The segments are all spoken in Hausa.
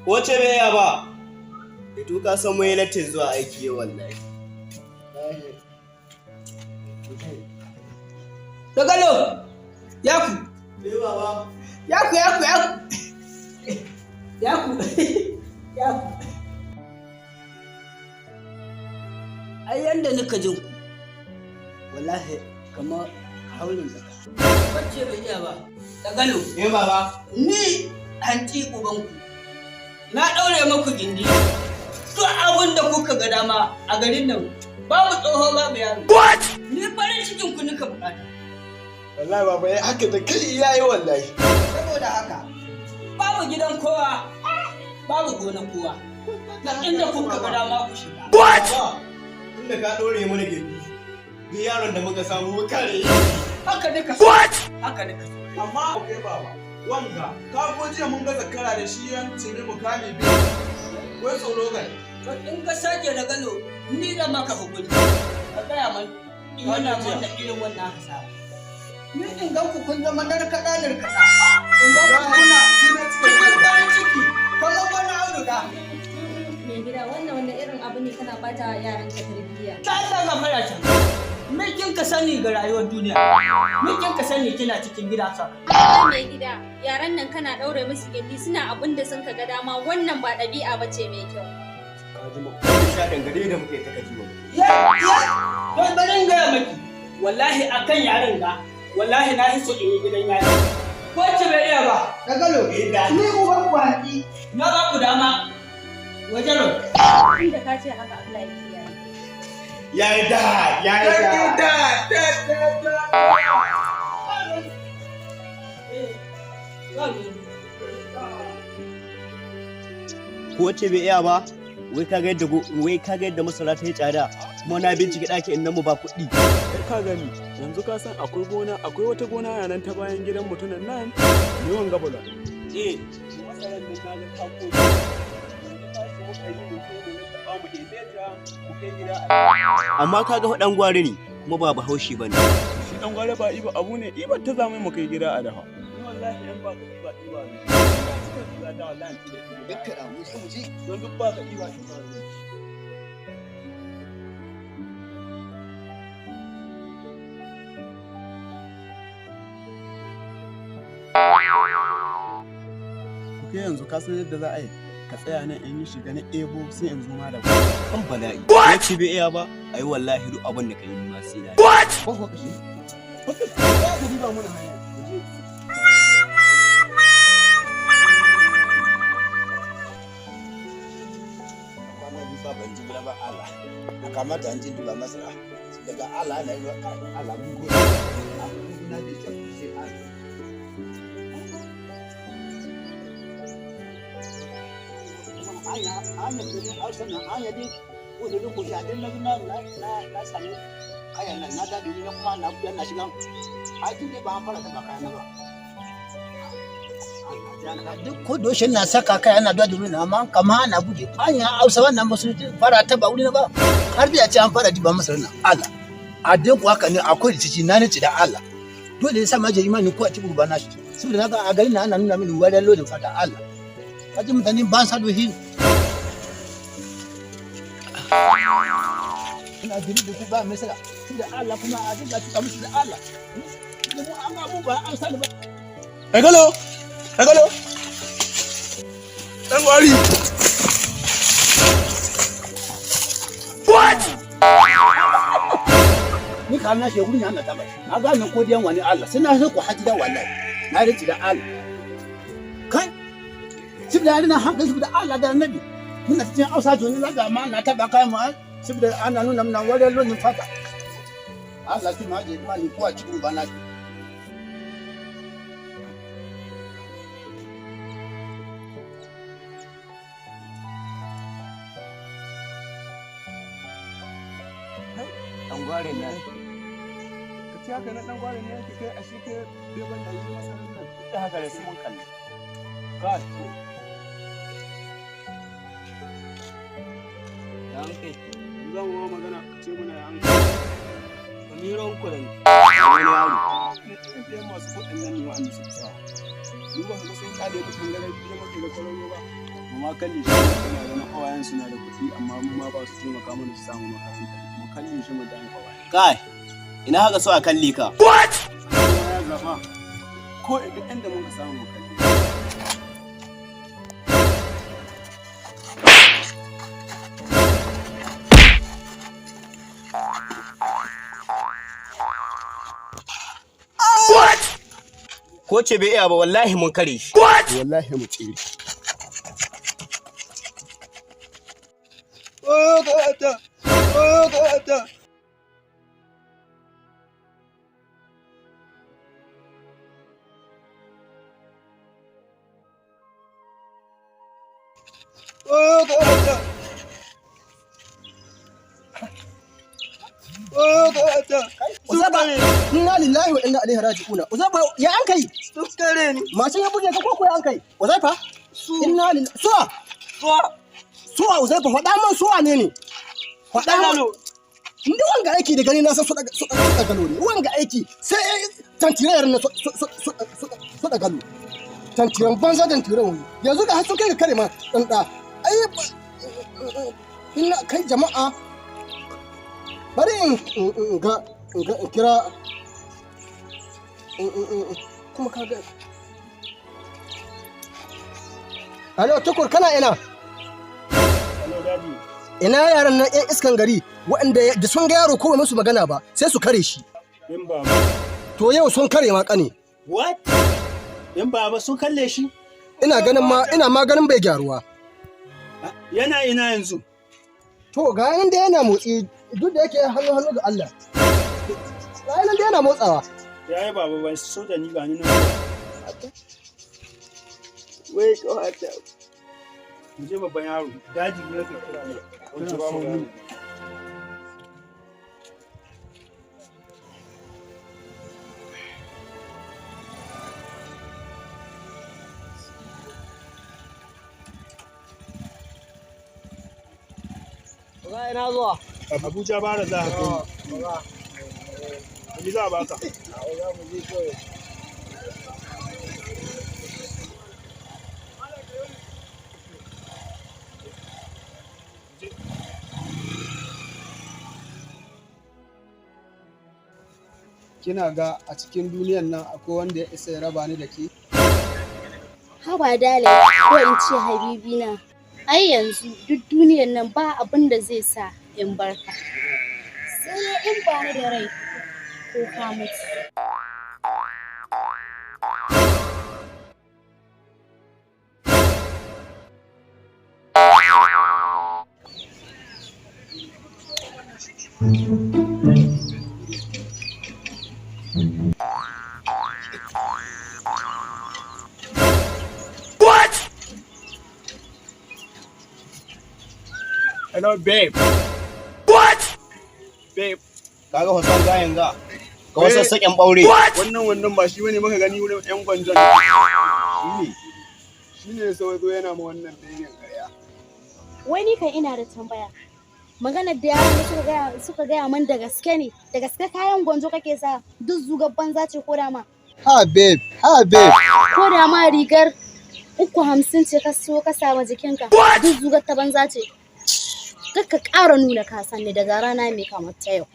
Wace bai ya ba? Ito ka san mun yi lattin zuwa aiki yau wallahi. Dagalo! Yaku! Eh baba. Yaku, yaku, yaku! Yaku! Yaku! Ai yanda nika jin ku, wallahi kamar haurin zaka. Wacce bai iya ba, Dagalo. Eh baba. Ni hanti ubanku, na ɗaure maku gindi. Duk abin da kuka ga dama a garin nan, babu tsoho babu yaro. What? Ni farin cikin ku nika bukata. Wallahi baba ya haka da kai yayi wallahi. Saboda haka, babu gidan kowa, babu gonar kowa. Duk inda kuka ga dama ku shiga. What? Tunda ka ɗore mana gindi. Duk yaron da muka samu mu kare. Haka nika so. What? Haka nika so. Amma okay baba, wanga ka ko jiya mun ga zakara da shi yan cire mu kame bi. Wai tsoro gai. To in ka sake da galo, ni da maka hukunci. Ka gaya man, ina mana irin wannan hasara. Ni in gan ku kun zama narkaɗa narkaɗa. In gan ku kuna cikin farin ciki, kamar wani auduga. Mai gida, wannan wani irin abu ne kana bata wa yaran ka tarbiyya? Ta Allah gafara can. Me kin ka sani ga rayuwar duniya? Me kin ka sani kina cikin gida sa? A'a mai gida, yaran nan kana ɗaure musu gindi suna abin da sun ka ga dama, wannan ba ɗabi'a ba ce mai kyau. Ka ji mu sha dangane da muke ta kaji mu. Ya, ya, don bari in gaya maki. Wallahi akan yaran ga, wallahi na hiso in yi gidan yari. Wacce bai iya ba? Dagalo, ni uban ku hanti. Na ba ku dama. Wajen Inda ka ce haka, Allah ya kiyaye. Ya yi da, ya yi Thank you da. Dad. Dad, dad, dad. Ko wace bai iya ba? Wai ka ga yadda wai ka ga yadda masara ta yi tsada kuma na bincike ɗakin innan mu ba kuɗi. Ka gani yanzu ka san akwai gona, akwai wata gona a nan ta bayan gidan mutumin nan ne wanga bula. Eh, masaran nan na ga ta ko. Yanzu tashi muka yi mu kai mu lallaba mu ɗebe ta mu kai gida. Amma ka ga ɗan gwari ne kuma ba bahaushe ba ne. Shi dan gwari ba iba abu ne, ibar ta zamu mu kai gida a dafa. Ni wallahi yan ba ka iba iba ne. Ina cika iba ta wallahi ci da iba. Dukkan mu sai mu je. Don duk ba ka iba iba ne. Kai yanzu ka san yadda za a yi ka tsaya nan in yi shiga na ebo sai in zo ma da Kan bala'i. Wacce bai iya ba? Ai wallahi duk abin da ka yi ma sai na yi. Ko ko kashi. Ka diba mana hanya. Mu je. Kwana biyu fa ban ji ba Allah. A kamata an ji duba masara. Daga Allah na yi wa Allah mun gode. Na ji sai Allah. Anya anya da Hausa na anya dai ko da ko sha din na na na na sami kayan nan na da na kuma na buya na shiga. Ai tun dai ba an fara taba kayan ba. Duk ko doshin na saka kai ana duwa duru na amma kama ana buɗe anya Hausa wannan ba su fara taba wuri na ba har da ya ce an fara diba masa nan Allah a dai ku haka ne akwai rikici na ne da Allah dole ya sa maje imani ko a ci ba na shi saboda naga a garin na ana nuna mini wariyar lodin fata Allah kaji mutane ban sa dohi ina jiri da ku ba mai saka tunda Allah kuma a dinga tuka musu da Allah da mu an abu ba an sani ba. Egolo! Egolo! Dan gwari! What? Ni ka na sheguru ne ana taba na ga nan kodiyan wani Allah sai na sai ku haji da wallahi na riji da Allah kai saboda na hankali saboda Allah da Annabi muna cikin Hausa joni laga ma na taba kai mu saboda ana nuna muna wariyar launin fata Allah shi ma je ma ni ko a cikin ba na. Ɗan gwarin nan. Ka ce haka nan dan gwarin ne yake kai ashe kai beban da yi masarar nan. Duk da haka da sai mun kalli. Ka Ya an kai. Za mu ma magana ka ce mana ya an kai. Kamiron ku da ni. Wani yaro. Ne ɗayan masu kuɗin nan ne wa'anda suka sa. Mu ba su sun kyale mu tangare biyu muke ga kwararo ba. Mu ma kalle shi kana ganin ƙawayen suna da kuɗi, amma mu ma ba su taimaka mana su samu makaranta. Mu kalle shi mu gane ƙawayen. Kai, ina haka so a kalle ka? Kowa ya zaɓa. Ko duk inda muka samu mu kalle. Ko ce bai iya ba, wallahi mun kare shi. Wallahi mu tsere. Oh, God! Oh, God! Oh, God! Oh, God! Uzaba, inna lillahi wa inna ilaihi raji'una. Uzaba, ya an kai? Kare ni. Mashin ya buge ka ko ya an kai? Uzaifa? Inna lillahi. Suwa? Suwa. Suwa Uzaifa, faɗa man suwa ne ne? Faɗa man. Inda wanga aiki da gani na san su da galo ne. Wanga aiki sai tantirayar na su da galo. Tantiran banza, tantiran wani. Yanzu ga har sun kai ga kare ma ɗan ɗa. Ai ina kai jama'a. Bari in ga in kira kuma ka ga. Alo, Tukur, kana ina? Hello, Daddy. Ina yaran nan 'yan iskan gari waɗanda da sun ga yaro ko ba musu magana ba sai su kare shi. In baba. To yau sun kare ma kane. What? In baba sun kalle shi? Ina ganin ma ina ma ganin bai gyaruwa. Yana ina yanzu? To ga nan da yana motsi, duk da yake hannu hannu ga Allah. Ga nan da yana motsawa. Ya yi baba ban so da ni ga ni nan. Wai kawata. Mu je, babban yaro. Daji ne ka kira ne. Wancan ba mu gane. Ina zuwa. Abuja bara za ka kai. Ni za a baka. Kina ga a cikin duniyan nan akwai wanda ya isa ya raba ni da ke? Haba dale, ko in ce habibina. Ai yanzu duk duniyar nan ba abin da zai sa in barka. Sai dai in ba ni da rai ko ka mutu. Hello, babe. What? Babe. Kaga hoton gayan ga. Ka wasu saken ɓaure. Wannan ba shi bane muka gani wurin yan gwanjon. Shi ne. Shi ne sai zo yana ma wannan bayin ƙarya. Wai ni kan ina da tambaya. Maganar da yaran suka gaya min da gaske ne, da gaske kayan gwanjo kake sa duk zugar banza ce ko da ma. Ha babe, ha babe. Ko da ma rigar 350 ce ka siyo ka sama jikinka, duk zugar ta banza ce. Kar ka ƙara nuna ka san ni daga rana mai kamar ta yau.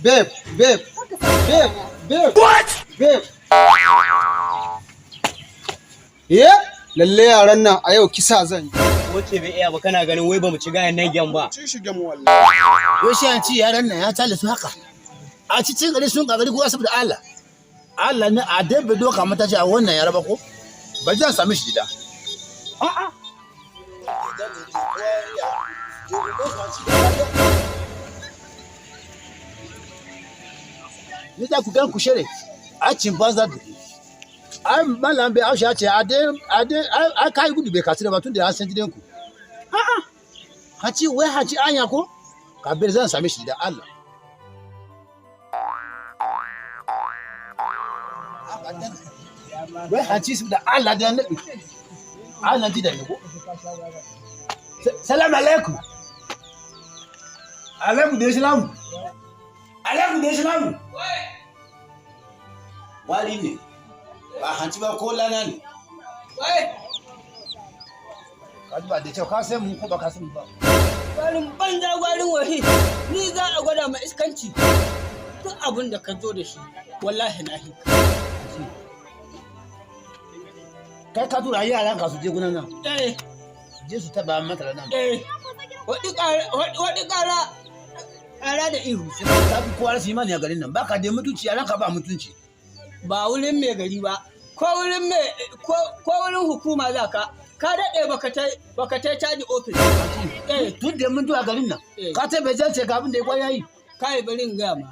Babe, babe, babe, babe. What? Babe. Ye? Lalle yaran nan a yau kisa zan yi. Ko ce bai iya ba, kana ganin wai ba mu ci gayan nan gyan ba. Ci shi gam wallahi. Wai shi an ci yaran nan ya tale su haka. A cikin gari sun gagari kowa saboda Allah. Allah ne a dai bai doka mata ce a wannan yaraba ko? Ba zan sami shi gida. A'a. Ni za ku gan ku shere a cin banza da ai malam bai ausha ce a dai a dai ai kai gudu bai kasu da ba tun da ya san gidanku. A'a. Haci wai haci anya ko? Kabir zan same shi da Allah. Wai haci su da Allah da Annabi. Allah ji da ni ko? Salam alaikum. Alaikum da salamu. Alaikum da salamu. Wari ne. Ba hanci ba ko lana ne. Wai. Ka ji ba da kyau ka san mu ko ba ka san mu ba. Gwarin banza gwarin wahi ni za a gwada ma iskanci duk abin da ka zo da shi wallahi na hi. Kai ka tura yaran ka su je gunan nan. Eh. Su je su taba mata nan. Eh. Waɗi ƙara ƙara da ihu. Ka fi kowa rashin imani a garin nan baka da mutunci yaran ka ba mutunci. Ba wurin mai gari ba ko wurin mai ko wurin hukuma za ka ka daɗe baka tai caji ofis. Tun da mun zuwa garin nan ka ta bai zance ga abin da ya kwaya yi. Kai bari in gaya ma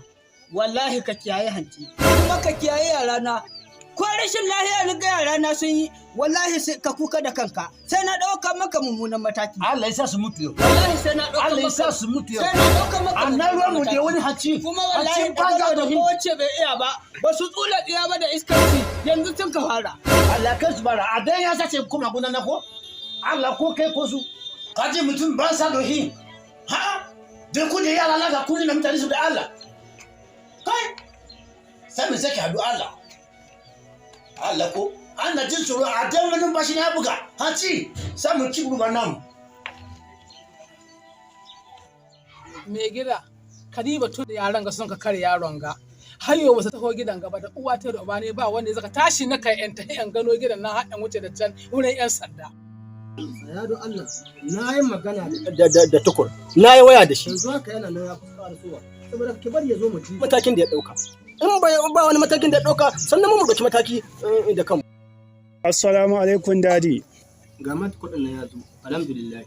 wallahi ka kiyaye hanci kuma ka kiyaye yarana ko rashin lahiya ni ga yarana sun yi wallahi sai ka kuka da kanka sai na ɗauka maka mummunan mataki. Allah ya sa su mutu yau. Wallahi sai na ɗauka Allah ya maka sa su mutu yau. Sai na ɗauka maka Annan ruwan mu da wani haci. Kuma wallahi Hacin banza da da kowace bai iya ba ba su tsula tsiya ba da iskanci yanzu sun ka fara. Allah kai su bara a dan ya sace kuma gunan na ko Allah ko kai ko su. Ka ji mutum ban sa dohi. Ha? Da ku da yara na ga ku na mutane su da Allah. Kai sai mu sake hadu Allah. Allah ko ana jin tsoro a dan wani bashi na buga haci sai mu ci gurban namu. Mai gida, Kadiba tun da yaran ga sun ka kare yaron ga. Har yau ba su taho gidan gaba da uwa ta da uba ne ba wanda ya zaka tashi na kai yan tahi yan gano gidan na haɗin wuce da can wurin yan sanda. Ya don Allah, na yi magana da tukur, na yi waya da shi. Yanzu haka yana nan ya kusa ƙarasowa, saboda ki bari ya zo mu ji matakin da ya ɗauka. In ba wani matakin da ya ɗauka, sannan mu ɗauki mataki da kanmu. Assalamu alaikum daddy. Ga mata kuɗin nan ya zo, alhamdulillah.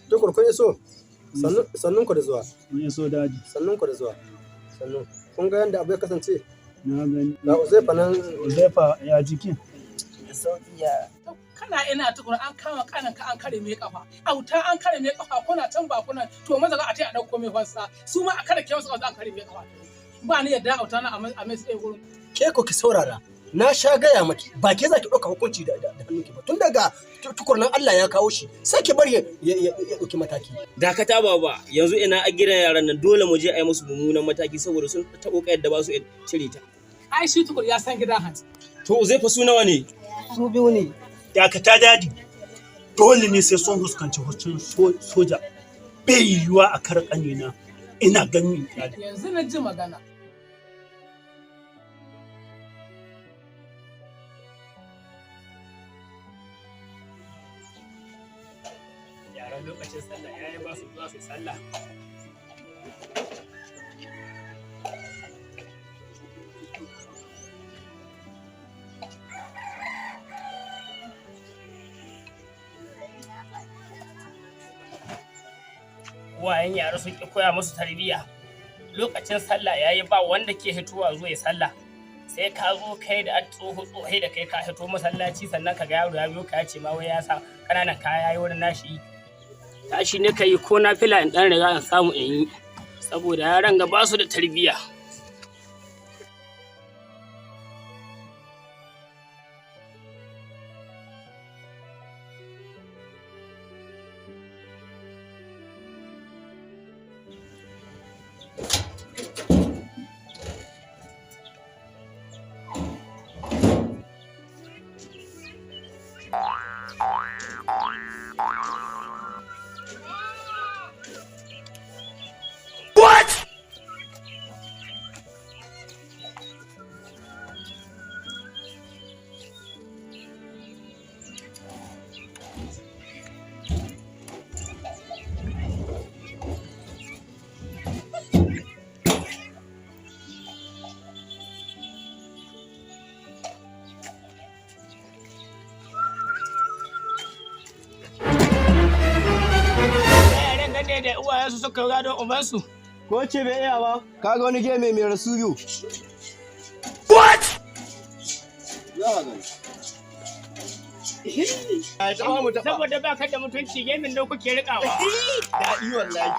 Tukur kun iso? Sannun ku da zuwa. Mun iso daddy. Sannun ku da zuwa. Sannun. Kun ga yadda abu ya kasance? Na gani. Ga Uzaifa nan. Uzaifa ya jikin. Da sauki ya. Kana ina tukur an kama kanan ka an kare mai kafa. Auta an kare mai kafa kuna can ba kuna to maza ga a tai a dauko mai fansa. Su ma a kare ke wasu an kare mai kafa. Ba ni yadda auta na a mai tsaye gurin. Ke ko ki saurara. Na sha gaya maki ba ke za ki ɗauka hukunci da hannunki ba tun daga tukur nan Allah ya kawo shi sai ki bari ya ɗauki mataki. Dakata baba yanzu ina a gidan yaran nan dole mu je a yi musu mummunan mataki saboda sun taɓo kayar da ba su cire ta. Ai shi tukur ya san gidan hanci. To Uzaifa su nawa ne? Su biyu ne. Dakata daddy. Dole ne sai sun fuskanci hukuncin soja. Bai yiwuwa a kar ƙanina ina ganin Yanzu na ji magana. Yaran lokacin sallah ya yi ba su zuwa su sallah. Uwayen yara sun ƙi koya musu tarbiyya. Lokacin sallah yayi ba wanda ke hitowa zuwa ya sallah. Sai ka zo kai da tsoho tsohai da kai ka hito masallaci sannan ka ga yaro ya biyo ka ya ce ma wai ya sa ƙananan kaya yayi wani nashi. Tashi ne ka yi ko na fila in ɗan riga in samu in yi saboda yaran ga ba su da tarbiyya. What? Yaran gane da uwayensu suka gado ubansu. Ko ce bai iya ba, kaga wani geme mai rasu biyu. What? Saboda ba ka da mutunci gemin da kuke rikawa. Daɗi wallahi.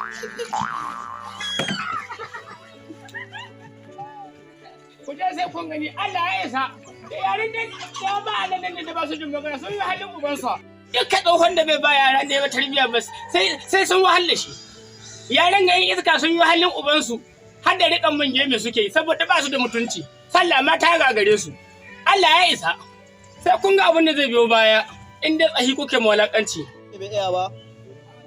Ku je sai kun gani Allah ya isa. Da yaran da da ba Allah nan da ba su jin magana sun yi halin ubansa. Dukkan tsohon da bai ba yara ne ba tarbiyya ba sai sai sun wahala shi. Yaran ga yin iska sun yi halin ubansu. Har da riƙan mun geme suke yi saboda ba su da mutunci. Sallah ma ta gagare su. Allah ya isa. Sai kun ga abin da zai biyo baya in dai tsahi kuke mawalakanci. Bai iya ba.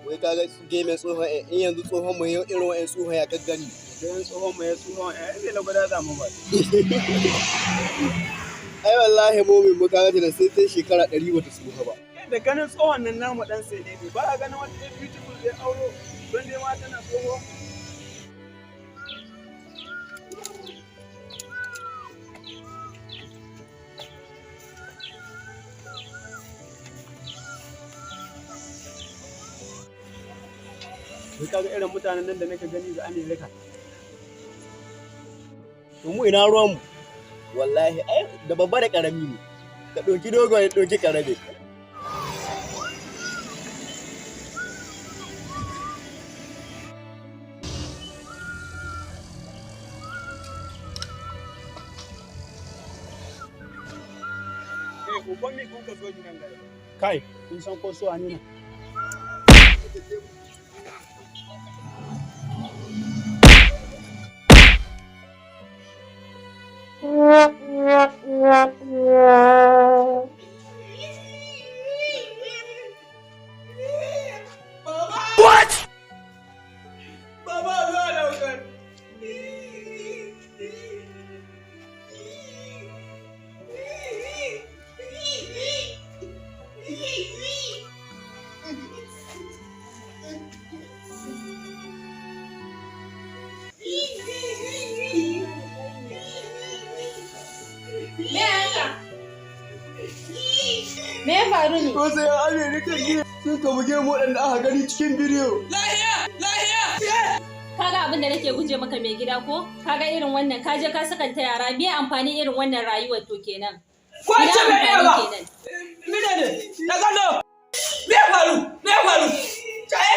Wai kaga gemen tsohon in yanzu tsohon mu yau irin wa'in tsohon ya gaggani. Idan tsohon mu ya tsohon ya zai lagwada za mu ba. Ai wallahi momin mu kaga da sai sai shekara 100 bata tsufa ba. Da ganin tsohon nan namu dan sai ne ba a ganin wata ɗan beautiful zai auro don dai ma tana tsoho. Wai kaga irin mutanen nan da nake gani ga Amerika. To mu ina ruwan mu? Wallahi ai da babba da karami ne. Ka ɗauki dogon ya ɗauki karami. Kai uban me kun ka zo gidan gari. Kai, kun san ko su wane ne? What? Baba zuwa daukar. Me haka? Me ya faru ne? Wasu yan Amerika ne sun ka buge mu waɗanda aka gani cikin bidiyo. Kaga abin da nake guje maka mai gida ko? Kaga irin wannan ka je ka sakanta yara me amfani irin wannan rayuwar to kenan. Ko ce bai iya ba. Kenan. Mine ne? Na gano. Me ya faru? Me ya faru? Caye?